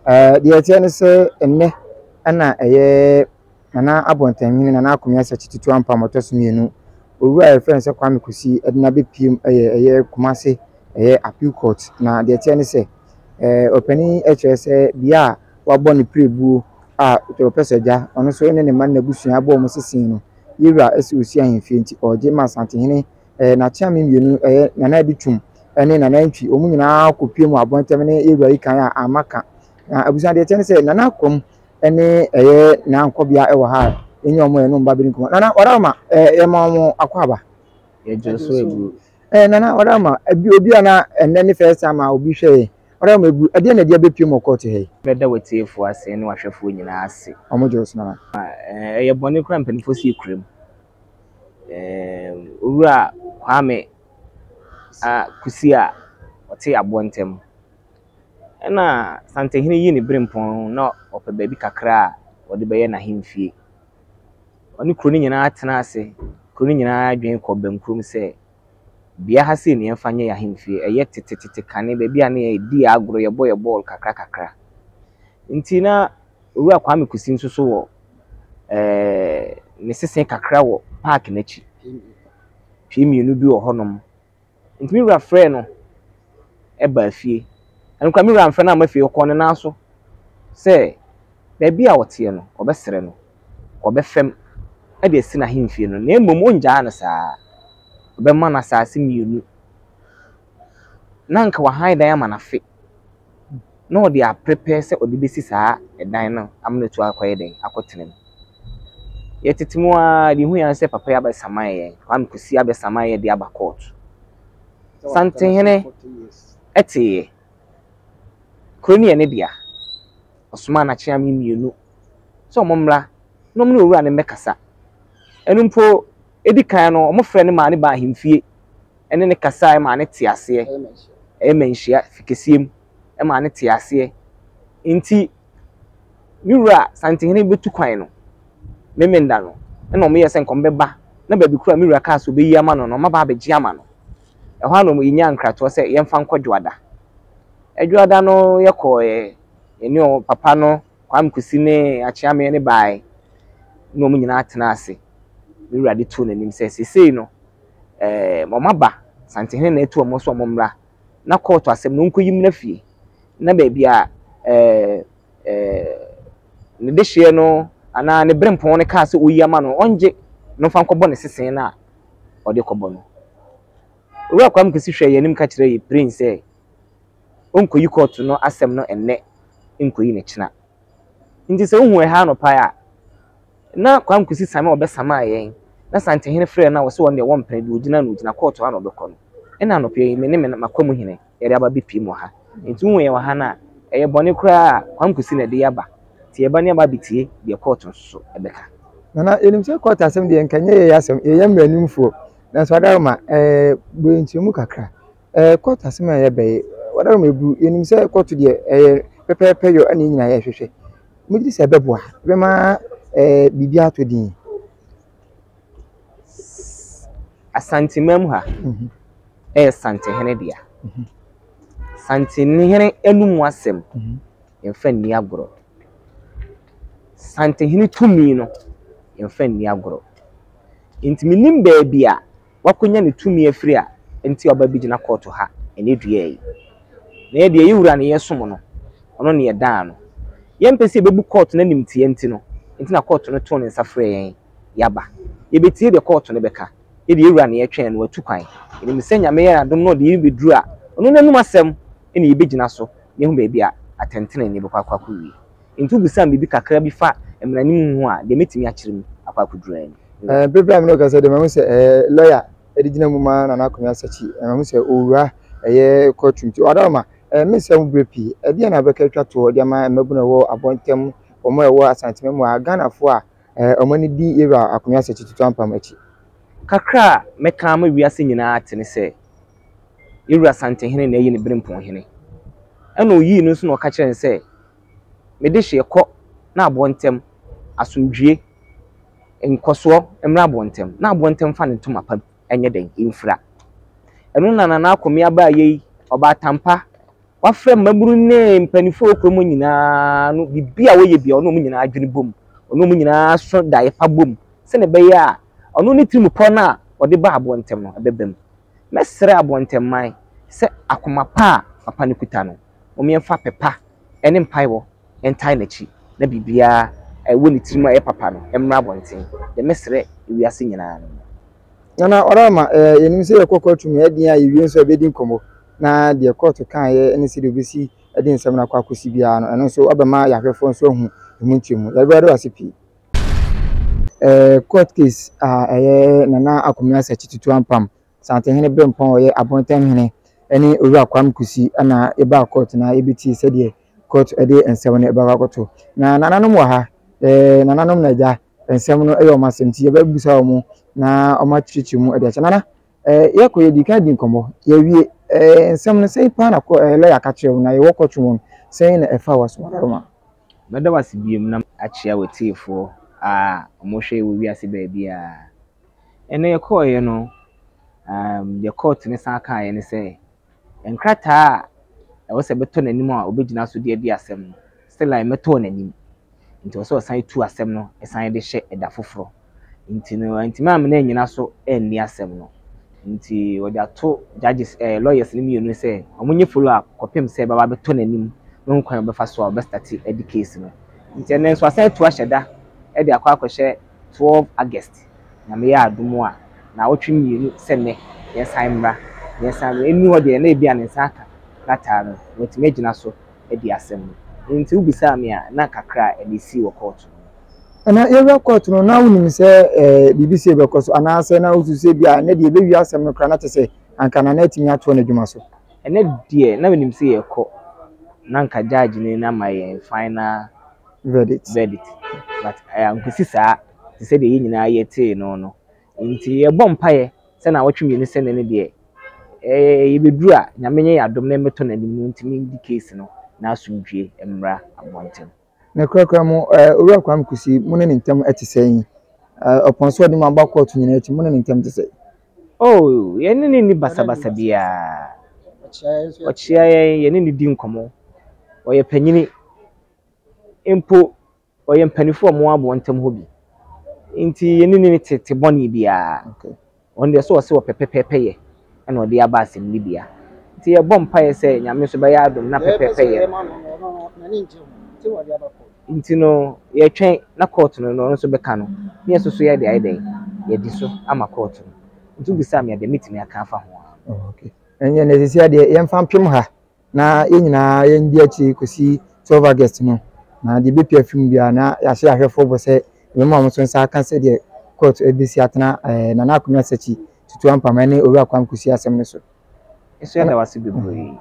Ɛɛ deɛ ɛteɛ ne sɛ ɛnnɛ ɛna ɛyɛ Nana Abɔntenhene Nana Akomea Sakyi Tutu Ampam ɔtɔ so mmienu. Owura a yɛfrɛ no sɛ Kwame Kusi de no abɛpiem yɛ ɛyɛ Kumase ɛyɛ Appeal Court. Na deɛ ɛteɛ ne sɛ ɛɛ ɔpanin yi kyerɛ sɛ bea a wabɔ ne pirebuo a ɔpɛ sɛ gya ɔno nso ne ne mma ne n'abusua abɔ wɔn sese no yɛwura sɛ ɔsi ahemfie nti ɔregye ma Asantehene ɛɛ n'akyeame mmienu ɛyɛ Nana Adi Twum ne Nana Antwi wɔn nyinaa kɔpie mu abɔntɛm ne yɛwura yi kan a amma ka. Na abusua deɛ ɛteɛ ne sɛ Nana Akwam ne ɛyɛ n'ankɔbea wɔ ha a yɛnyɛ wɔn ɛno mba bɛdi nkɔmmɔ. Nana Ɔdaroma ɛɛ yɛma wɔn akwaaba. Yɛgye so abu. Ɛɛ Nana Ɔdaroma ebi obi a na ɛnnɛ ne first time a obi hwɛ yɛn. Ɔdaroma ebu ɛdeɛ na ɛde abɛpie mu wɔ court ha yi. Mɛda w'atiefoɔ ase ne w'ahwɛfoɔ nyinaa ase. Wɔn gye wo so Nana. Ɛyɛ bɔne koraa mpanimfoɔ si ekura mu. Ɛɛm Owura Kwame a Kusi a ɔte aboɔ ntam. Ɛnna Santehene yii ne berempɔn na ɔpɛ baabi kakra a ɔde bɛyɛ n'ahemfie. Ɔne kuro no nyinaa tenaa ase. Kuro no nyinaa dwen kɔɔ Bankurom sɛ, Bea ha sei na yɛmfa nyɛ yɛn ahemfie. Ɛyɛ tetetete kane, baabi a na yɛdi yɛn agorɔ, yɛbɔ yɛn bɔɔl kakra kakra. Nti na Owura Kwame Kusi nso so wɔ ɛɛ ne sese kakra wɔ paake no akyi. Pie mmienu bi wɔ hɔnom. Nti me wura frɛɛ no baa fie. Ɛno koraa me wura amfrɛ no amma fie, ɔkɔɔ ne nan so sɛ baabi a ɔteɛ no, ɔbɛsrɛ no, ɔbɛfɛm de asi n'ahemfie no, na mmom ɔngyaa no saa. Ɔbɛma no asase mmienu, na anka wahan dan ama no afe. na ɔde aprepare sɛ ɔde bɛsi saa ɛdan no ama no atu akɔyɛ dɛn akɔtena mu. Yɛtete mu ara deɛ ɛhu yɛn sɛ papa yi abɛsaman yɛn, Kwame Kwesi abɛsaman yɛn de aba court. Santehene teeɛ, kuro no yɛ ne dea, ɔsomaa n'akyeame mmienu sɛ wɔn mmra na wɔn ne owura no mmɛkasa. Ɛno mpo, ɛdi kan no wɔfrɛ no maa no baa ahemfie. ne no kasaeɛ maa no tee aseɛ. Ɛyɛ manhyia fi kɛseɛ mu maa no tee aseɛ. Nti me wura Santehene bɛtu kwan no, Memenda no, ɛna wɔyɛɛ sɛ nka wɔbɛba na baabi koro a me wura kaa sɛ ɔbɛyi ama no no, wɔaba abɛgye ama no. Ɛhɔ ara na yɛnyaa nkratoɔ sɛ yɛmfa nkɔ Dwoada. Dwoada no yɛkɔeɛ, yɛne wɔn papa no, Kwame Kusi ne Akyeame no baeɛ, na wɔn nyinaa tenaa ase. Me wura de too n'anim sɛ seesei no, ɛɛ wɔaba, Santehene na atu wɔn sɛ wɔmmra na kɔɔto asɛm no wɔnkɔyi mmra fie na baabi a ɛɛ ɛɛ ne dehyeɛ no anaa ne berempɔn no kaa sɛ ɔyi ama no ɔngye no mfa nkɔbɔ ne sese no a ɔde kɔbɔ no. Owura Kwame Kwesi hwɛɛ yɛn anim ka kyerɛɛ yɛn piren sɛ ɔnkɔyi kɔɔto no asɛm no ɛnnɛ nkɔyi no kyena. Nti sɛ wohu ɛha anɔpa a, na Kwame Kwesi same a ɔbɛsamaa yɛn, na Santehene frɛɛ no a ɔse ɔno deɛ wɔmpene, deɛ ɔgyina no ɔgyina kɔɔto ha na ɔbɛkɔ no. Ɛna anɔpa yi me ne me m'akwamuhene yɛde aba abɛpue mu wɔ ha. Nti wohu yɛn wɔ ha no a, ɛyɛ bɔne koraa a Kwame Kwesi na ɛde yɛn aba. Nti yɛba ne yɛaba abɛtie deɛ kɔɔto nso so ɛbɛka. Nana, yɛnim sɛ kɔɔto asɛm deɛ nka nyɛ yɛn asɛm, yɛyɛ mmaranimfoɔ. Nanso Adaroma, ɛɛ bɔ yɛn nkyerɛmu kakra. Ɛɛ kɔɔto asɛm a yɛba yi, Adaroma eburu, yɛnim sɛ kɔɔto deɛ ɛyɛ pɛpɛɛpɛ yɔ ɛna yɛn nyinaa yɛhwehwɛ. Megye di sɛ ɛbɛboa, ɛbɛma ɛɛ biribi atɔ din. Asanteman mu ha ɛyɛ Santehene dea. Santehene anum asɛm, yɛmfa nni agorɔ. Santehene tumi no, yɛmfa nni agorɔ. Nti menim baabi a wakonya ne tumi afiri a nti a ɔba bɛgyina kɔɔto ha ɛnɛ dua yi. Na yɛ deɛ yɛ wura ne yɛsom no, ɔno ne yɛdaa no. Yɛmpɛ sɛ yɛbɛbu kɔɔto no animtia nti no, nti na kɔɔto no too ne nsa frɛɛ yɛn, yɛaba. Yɛbɛtie deɛ kɔɔto no bɛka. Yɛ deɛ yɛ wura ne yɛtwɛn no, watu kwan. Yɛnim sɛ Nyame yɛ adom na ɔde yɛn bɛduru a, ɔno n'anom asɛm na yɛbɛgyina so na yɛahu baabi a atɛntenenee bɛkɔ akɔ akɔwie. Nti wobisaa me biribi kakra bi fa mmaranim ho a, deɛ mɛtumi akyerɛ mu akɔ akɔduru ara ni. Ɛɛ bere bi a me ne wo kasa de mahu sɛ ɛɛ lɔya de gyina mu ma Nana Akomea Sakyi. Mahu sɛ owura ɛyɛ courtroom nti ɔdawoma ɛɛ me nsɛm berɛ pii. Ɛdeɛn na wobɛka atwa toɔ de ama mmabunu a ɛwɔ abɔntam, wɔn a ɛwɔ Asantema mu a Ghanafoɔ a ɛɛ wɔn ani di Yewura Akomea Sakyi Tutu Ampam akyi? Kakra a mɛka ama wiase nyinaa ate ne sɛ, Yewura Asantehene na ayi ne Berempɔnhene. Ɛna oyii no nso na ɔka kyerɛɛ no sɛ, Me dehyeɛ, kɔ na aboɔ ntɛm, asomdwie, nkɔsoɔ mmra aboɔ ntɛm, na aboɔ ntɛm mfa ne ntoma pa nyɛ dɛn mfira. Ɛno na Nana Akomea baa yei, ɔbaa Tampa. Wafrɛ mmabunu ne mpanimfoɔ wɔ kurom nyinaa no, biribi a wɔyɛ biara, ɔne wɔn nyinaa adwene bom. Ɔne wɔn nyinaa so daeɛ pa bom sɛdeɛ ɛbɛyɛ a ɔno ne tirimupɔ no a ɔde baa Aboɔntɛm no, ɛbɛba mu. Mɛsrɛ Aboɔntɛmman sɛ akoma pa a papa no kuta no, wɔmfa pɛ pa ne mpaebɔ ntae n'akyi na biribiara a ɛwɔ ne tirim a ɛyɛ papa no mmra abɔnten. Deɛ mɛsrɛ wiase nyinaa no no. Nana Ɔrama, eh, yɛnim sɛ yɛkɔ kɔɔto mu ɛdeɛn a yɛwie nso a yɛbɛdi nkɔmmɔ na deɛ kɔɔto kaeɛ ne sɛdeɛ wɔbɛsi de nsɛm no akɔ akɔsi biara no, ɛno nso abɛma yɛahwɛfoɔ nso ahu ɛmu nkyerɛmu. Yɛbɛda wo ase pii. Eh, court case a ɛyɛ Nana Akomea Sakyi Tutu Ampam, Santehene Berempɔn a ɔyɛ Abontamhene ne Owura Kwame Kusi na yɛbaa court na yɛbɛtie sɛdeɛ court de nsɛm no bɛkɔ akɔto. Na nananom wɔ ha, eh, nananom na agya nsɛm no yɛ wɔn asɛm nti yɛbɛbusa wɔn na wɔn akyerɛkyerɛ mu de akyɛ. Nana, eh, yɛkɔ yɛdi kan di nkɔmmɔ, yɛwie eh, nsɛm no sɛn paa na kɔ eh, lɔya ka kyerɛ wo na yɛwɔ court mu no sɛn na ɛfa wɔ so? Mɛda wo ase bio na akyea w'atiefoɔ a wɔhwɛ wɔ wiase baabiara. Ɛnnɛ yɛkɔeɛ no, um, deɛ court no san kaeɛ ne sɛ, nkrataa a ɛwɔ sɛ ɛbɛtɔ n'anim a ɔbɛgyina so de adi asɛm no, still a ɛmmɛtɔɔ n'anim. Nti ɛwɔ sɛ ɔsan tu asɛm no san de hyɛ ɛda foforɔ. Nti no, antumi ammena annyina so anni asɛm no. Nti wɔde ato judges, eh, lawyers no mmienu sɛ wɔnyɛ follow up kɔpem sɛ ɛbɛba abɛtɔ n'anim na wɔhu kwan a wɔbɛfa so a wɔbɛstarte adi case no. Nti ɛnnɛ nso asan atu ahyɛ da de akɔ akɔhyɛ 12 August, Nyame yɛ adom a, naawɔtwe mmienu sɛ nnɛ yɛnsan mmra, yɛnsan mmra. Ɛnnu hɔ deɛ na ebia ne nsa aka krataa no, watumi agyina so adi asɛm no. Nti wobisaa me a, na kakra a ɛna ɛsii wɔ kɔɔto no mu. Ɛna yɛwura kɔɔto no, na wonim sɛ eh, biribi sei bɛkɔ so anaasɛ na wosusu sɛ bi a ɛnɛ deɛ yɛbɛwie asɛm no koraa na kyɛ sɛ anka Nana atumi atoa n'adwuma so? Ɛnɛ deɛ na menim sɛ yɛkɔ na anka judge no na ama yɛn final verdict. Verdict. But eh, ankosi saa te sɛ deɛ yɛn nyinaa yɛtee no no. Nti yɛbɔ mpaeɛ sɛ naawɔtwe mmienu sɛ nnɛ no deɛ eh, yɛbɛduru a Nyame nyɛ yɛn adom na ɛmmɛtɔ n'anim na ɔntumi ndi case no na asomdwie mmra abɔnten. Na korakora mu, eh, Owura Kwame Kusi, mo ne ne ntam te sɛn? Eh, ɔpɔn so ɔde mo aba kɔɔto nyinaa akyi, mo ne ne ntam te sɛn? Oh, yɛne no nni basabasa biara. Ɔkyea yɛn, yɛne no di nkɔmmɔ. Ɔyɛ panyini. Mpo ɔyɛ mpanimfoɔ a wɔwɔ abɔnten hɔ bi. Nti yɛne no tete bɔne biara. Okay. Ɔno deɛ sɛ ɔse ɔpɛ pɛpɛɛpɛ yɛ ɛna ɔde aba asɛmnibea. Nti yɛbɔ mpaeɛ sɛ Nyame nso bɛyɛ adom na pɛpɛɛpɛ yɛ no. Nti no yɛtwɛn na court no ɔno nso bɛka no na yɛn nso so yɛde ayɛ dɛn yɛdi so ama court no. Nti wobisaa me a deɛ mɛtumi aka afa ho ara no. Oh, okay. Ɛnyɛ na sisi adeɛ yɛmfa mpem ha na yɛn nyinaa yɛndi akyire kɔsi 12 August no, na deɛ ɛbɛpue afiri mu biara na yɛahyɛ ahwɛfoɔ bɔ sɛ yɛbɛma wɔn nso nsa aka sɛdeɛ court bɛsi atena eh, Nana Akomea Sakyi, Tutu Ampama ne Owura Kwame Kusi asɛm no so. Nso yɛda wo ase bebree.